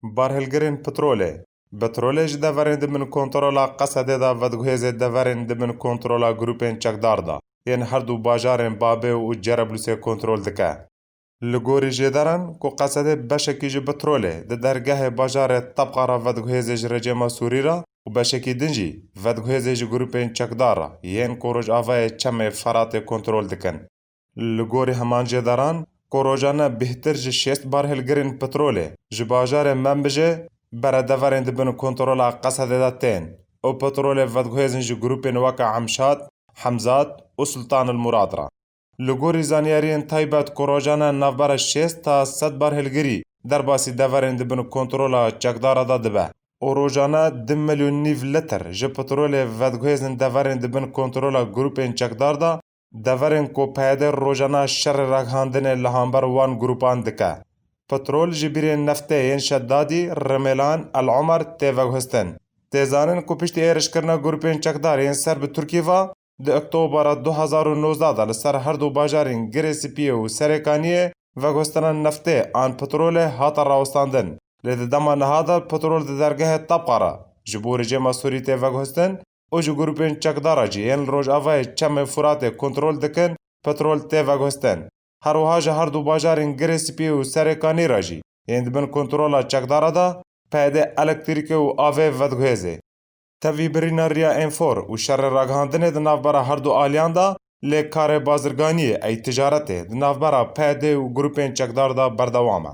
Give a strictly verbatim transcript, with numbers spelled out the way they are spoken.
Barhilgirên petrolê. Petrolê ji deverên di bin kontrola Qesedê de vediguhêzê deverên di bin kontrola grûpên çekdar de yên her du bajarên Babê û Cerablusê kontrol dike. Li gorî jêderan ku Qesedê beşekî ji petrolê di dergehê bajarê Tebqa re vediguhêzê ji rejêma Sûrî re û beşekî din jî vediguhêzê ji grûpên çekdar re yên ku rojavayê çemê Feratê kontrol dikin. Li gorî heman jêderan ku rojane bêhtir ji şêst barhilgirên petrolê ji bajarê Menbijê bere deverên di bin kontrola Qesedê de tên û petrolê vediguhêzin ji grûpên weke Emşad, Hemzat û Sultan el Murad re. Li gorî zanyariyên taybet ku rojane navbera şêst ta sed barhilgirî derbasî deverên di bin kontrola çekdara de dibe û rojane du milyon nîv lîtir ji petrolê vediguhêzin deverên di bin kontrola grûpên çekdar de, deverên ku P Y D rojane şerê ragihandinê li hember wan grûpan dike. Petrol ji bîrên neftê yên Şedadî, Rimêlan, El Omer tê veguhestin. Tê zanîn ku piştî êrişkirina grûpên çekdar yên ser bi Tirkî ve, di Oktobera du hezar û nozdeh de li ser her du bajarên Girê Spiyê û Serêkaniyê veguhestina neftê an petrolê hate rawestandin. Lê di dema niha de petrol di dergehê Tebqa re ji bo rejêma Sûrî tê veguhestin û ji grûpên çekdara jî yên li rojavayê Çemê Furatê kontrol dikin, petrol tê veguhestin. Her wiha ji her du bajarên Girê Spiyê û Serêkanî re jî yên di bin kontrola çekdara de P Y D elektrîkê û avê vediguhêzê. Tevî birîna Riya Enfor û şerê ragihandinê di navbera her du aliyan de, lê karê bazirganiyê ey ticaretê di navbera P Y D û grûpên çekdar de berdewam e.